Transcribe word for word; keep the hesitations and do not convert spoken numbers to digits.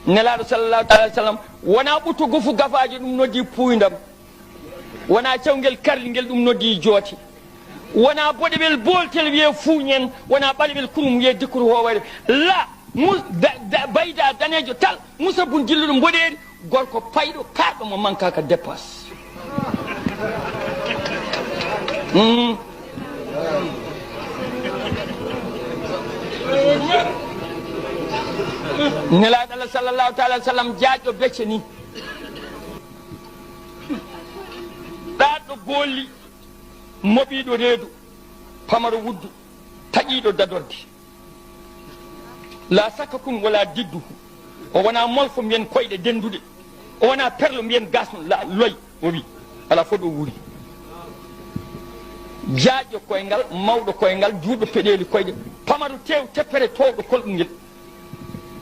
Nelaaɗo sallallahu taala alaihi wasallam wona ɓutto gofu gafaajo ɗum noddi puuyndam, wona cewngel karlingel ɗum noddi joote, wona boɗewel booltel wiye fuuñen, wona ɓalewel kurum wiye dikkuru hoowere. La mu da, da, bayda daneejo tal, musabbun jilluɗo mboɗeeri, gorko payɗo karɗo mo mankaaka dépense. Mm. Nelaaɗo Allah sallallahu taala alaihi wasallam jaajɗo becce ni. Ɗaɗɗo boolli, moɓiiɗo reedu, pamaro wuddu, taƴiiɗo dadorde. La sakka kun wala diddu. O wona molfo mbiyen koyɗe denduɗe. O wona perlo mbiyen gasno la loy. O wi ala fof ɗo wuuri. Jaajɗo koyngal, mawɗo koyngal, juuɗo peɗeeli koyɗe, pamaro tew teppere towɗo kolɗungel.